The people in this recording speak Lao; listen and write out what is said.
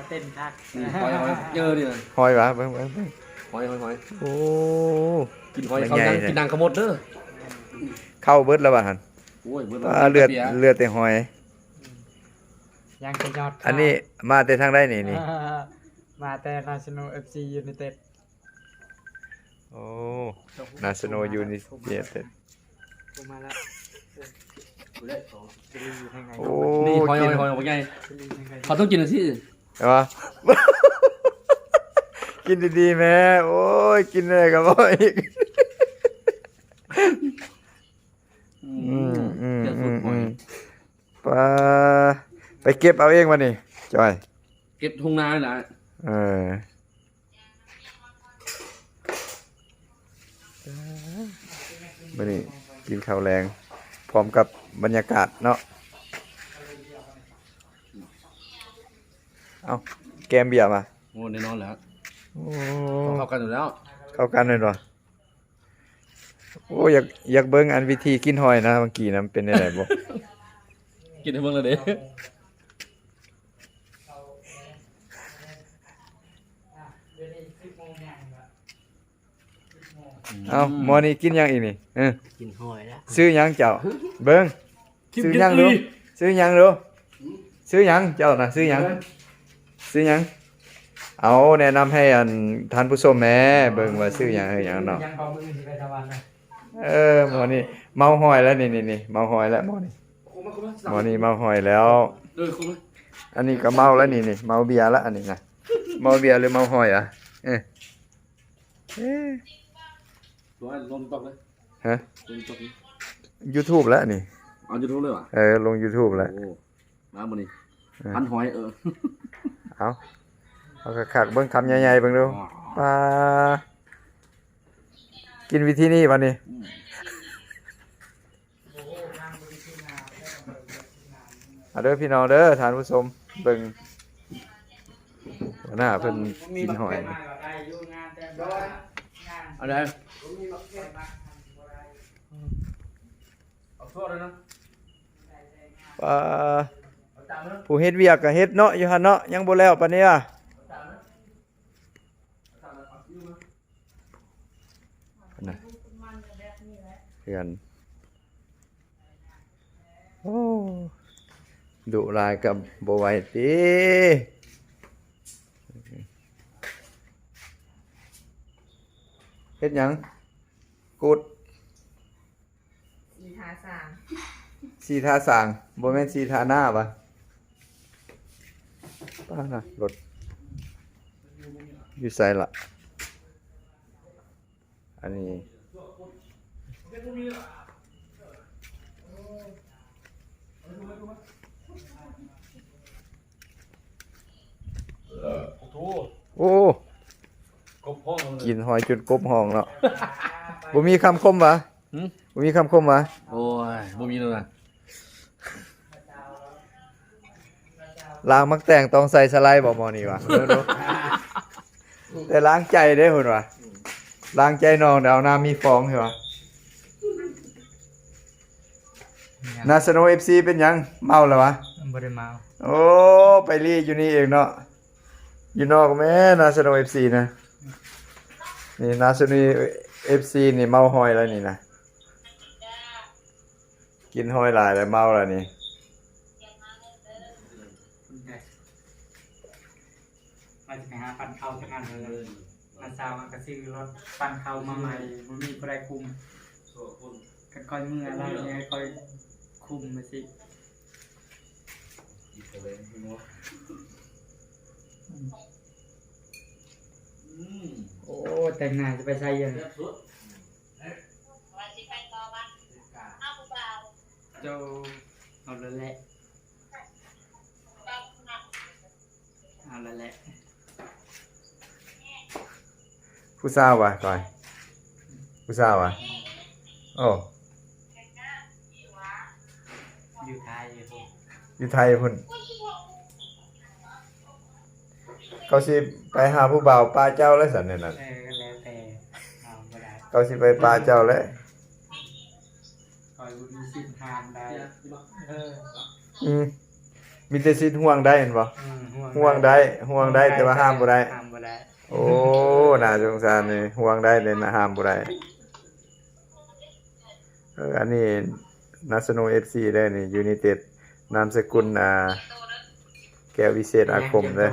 ເຕັ້ນຄັກ ອືມ ຫອຍ ຫອຍ ເຈີນີ້ນະ ຫອຍຫວາ ເບິ່ງ ເບິ່ງ ເບິ່ງ ຫອຍ ຫອຍ ຫອຍ ໂອ້ ກິນຫອຍ ມັນ ເຂົ້າ ໃຫຍ່ ຍັງ ແທ້ ກິນນາງຂະໝົດເດີ ເຂົ້າເບິດແລ້ວຫວາຫັ້ນ ໂອ້ຍ ເບິດແລ້ວ ອ່າ ເຫຼືອແຕ່ເບຍ ເຫຼືອແຕ່ຫອຍ ອືມ ຍັງແຕ່ຍອດ ອັນນີ້ມາແຕ່ທາງໃດນີ້ ນີ້ ມາແຕ່ນາຊິໂນ ເອັຟຊີ ຢູໄນເຕັດ ໂອ້ ນາຊິໂນ ຢູໄນເຕັດ ໂທມາແລ້ວ ໂອ້ ນີ້ຫອຍ ຫອຍ ຫອຍບັກໃຫຍ່ ເຂົາຕ້ອງກິນຈັ່ງຊີ້ ແມ່ນບໍ່? ກິນດີໆ ແມ່ ໂອ້ຍ ກິນແນ່ກໍບໍ່ອີກ ອືມ ອືມ ອືມ ອືມ ປາ ໄປເກັບເອົາເອງວະນີ້ ຈອຍ ເກັບທົ່ງນານີ້ລະ ເອີ. ມື້ນີ້ກິນເຂົ້າແລງພ້ອມກັບບັນຍາກາດເນາະ ເອົ້າ ແກມເບຍມາ ໂອ້ ແນ່ນອນແລ້ວ ໂອ້ ເຂົ້າກັນຢູ່ແລ້ວ ເຂົ້າກັນແມ່ນບໍ່? ໂອ້ ຢາກ ຢາກເບິ່ງອັນວິທີກິນຫອຍນະ ເມື່ອກີ້ນະ ມັນເປັນແນວໃດບໍ່? ກິນໃຫ້ເບິ່ງແລ້ວເດ້. ເອົ້າ ໝໍນີ້ກິນຫຍັງອີກນີ້? ເອີ ກິນຫອຍລະ ຊື່ຫຍັງເຈົ້າ? ເບິ່ງ ຊື່ຫຍັງດູ? ຊື່ຫຍັງດູ? ຊື່ຫຍັງເຈົ້ານະ? ຊື່ຫຍັງ? ຊື່ຫຍັງ? ເອົາ ແນະນຳໃຫ້ອັນທ່ານຜູ້ຊົມແດ່ ເບິ່ງວ່າຊື່ຫຍັງ ເອີ ຫຍັງເນາະ. ເອີ ໝໍນີ້ເມົາຫອຍແລ້ວນີ້ ນີ້ ນີ້ ເມົາຫອຍແລ້ວໝໍນີ້ ໝໍນີ້ເມົາຫອຍແລ້ວ. ເອີ ອັນນີ້ກໍເມົາແລ້ວນີ້ ນີ້ ເມົາເບຍແລ້ວ ອັນນີ້ນະ ເມົາເບຍຫຼືເມົາຫອຍອະ? ເອີ ເອີ ລົງຕິກຕອກເລີຍ ຮະ? ລົງຕິກຕອກເລີຍ ຢູທູບແລ້ວນີ້ ເອົາຢູທູບເລີຍຫວາ? ເອີ ລົງຢູທູບແລ້ວ. ໂອ້ ມາມື້ນີ້ ເອີ ພັນຫອຍ ເອີ ເອົາ ເອົາຄັກໆ ເບິ່ງຄຳໃຫຍ່ໆ ເບິ່ງດູ. ອໍ ປາ ກິນວິທີນີ້ບັດນີ້ ອືມ. ເອົາເດີພີ່ນ້ອງເດີ ທ່ານຜູ້ຊົມ ເບິ່ງຫົວໜ້າເພິ່ນກິນຫອຍ ເອົາເດີ ເອົາໂຊດເລີຍນະ ປາ ເອົາຕາມເດີ ຜູ້ເຮັດວຽກກໍເຮັດເນາະ ຢູ່ຫັ້ນເນາະ ຍັງບໍ່ແລ້ວປານນີ້ຫວາ ເອົາຕາມເດີ. ນະ ເຮືອນ ໂອ້ ດຸຫຼາຍກໍບໍ່ໄຫວຕິ ເຮັດຫຍັງ? ກຸດ ສີທາສາງ ສີທາສາງ ບໍ່ແມ່ນສີທາໜ້າຫວາ? ປ້ານະ ລົດຢູ່ໃສລະ? ອັນນີ້ ໂອ້ ໂອ້ ກົບຮ້ອງ ກິນຫອຍຈົນກົບຮ້ອງເນາະ ບໍ່ມີຄຳຄົມຫວາ? ຫຶ? ບໍ່ມີຄຳຄົມຫວາ? ໂອ້ຍ ບໍ່ມີແລ້ວນະ ລ້າງໝາກແຕງຕ້ອງໃສ່ສະໄລບໍ່ໝໍນີ້ຫວາ? ແຕ່ລ້າງໃຈເດ້ເພິ່ນວ່າ ລ້າງໃຈນ້ອງແລ້ວນ້ຳມີຟອງເຫັນຫວາ? ນາຊະໂນ ເອັຟຊີ ເປັນຫຍັງ ເມົາແລ້ວຫວາ? ບໍ່ໄດ້ເມົາ ໂອ້ ໄປລີ້ຢູ່ນີ້ເອງເນາະ. ຢູ່ນອກແມ່ນນາຊະໂນ ເອັຟຊີ ນະ ນີ້ນາຊະໂນ ເອັຟຊີ ນີ້ເມົາຫອຍແລ້ວນີ້ນະ ກິນຫອຍຫຼາຍແລ້ວເມົາແລ້ວນີ້ ວ່າຊິໄປຫາປັ່ນເຂົ້າທາງນັ້ນເລີຍ ມາເຊົ້າມາກໍຊື້ລົດປັ່ນເຂົ້າມາໃໝ່ ບໍ່ມີຜູ້ໃດຄຸມ ຄັນຂ້ອຍເມືອແລ້ວໃຫ້ຂ້ອຍຄຸມມາຊິ. ໂອ້ ແຕ່ງໜ້າຊິໄປໃສຢູ່ນີ້? ເຈົ້າ ເອົາແລ້ວແຫຼະ ເອົາແລ້ວແຫຼະ. ຜູ້ສາວຫວາ ກອຍ ຜູ້ສາວຫວາ? ໂອ້ ຢູ່ໄທພຸ້ນ ຢູ່ໄທພຸ້ນ ເຂົາຊິໄປຫາຜູ້ບ່າວປະເຈົ້າແລ້ວຊັ້ນ ແນວນັ້ນ ເອີ ກໍແລ້ວແຕ່ ເອົາບໍ່ໄດ້ ເຂົາຊິໄປປະເຈົ້າແລ້ວ ຂ້ອຍບໍ່ມີສິດຫ້າມໄດ້ ເອີ ອືມ. ມີແຕ່ສິດຫ່ວງໄດ້ແມ່ນບໍ່? ອືມ ຫ່ວງໄດ້ ຫ່ວງໄດ້ ແຕ່ວ່າຫ້າມບໍ່ໄດ້. ຫ້າມບໍ່ໄດ້. ໂອ້ ໜ້າສົງສານນີ້ ຫ່ວງໄດ້ແຕ່ຫ້າມບໍ່ໄດ້. ເອີ ອັນນີ້ນາສະໂນເອັຟຊີເດີນີ້ ຢູໄນເຕັດ ນາມສະກຸນ ອ່າ ແກ້ວວິເສດອາຄົມເດີ.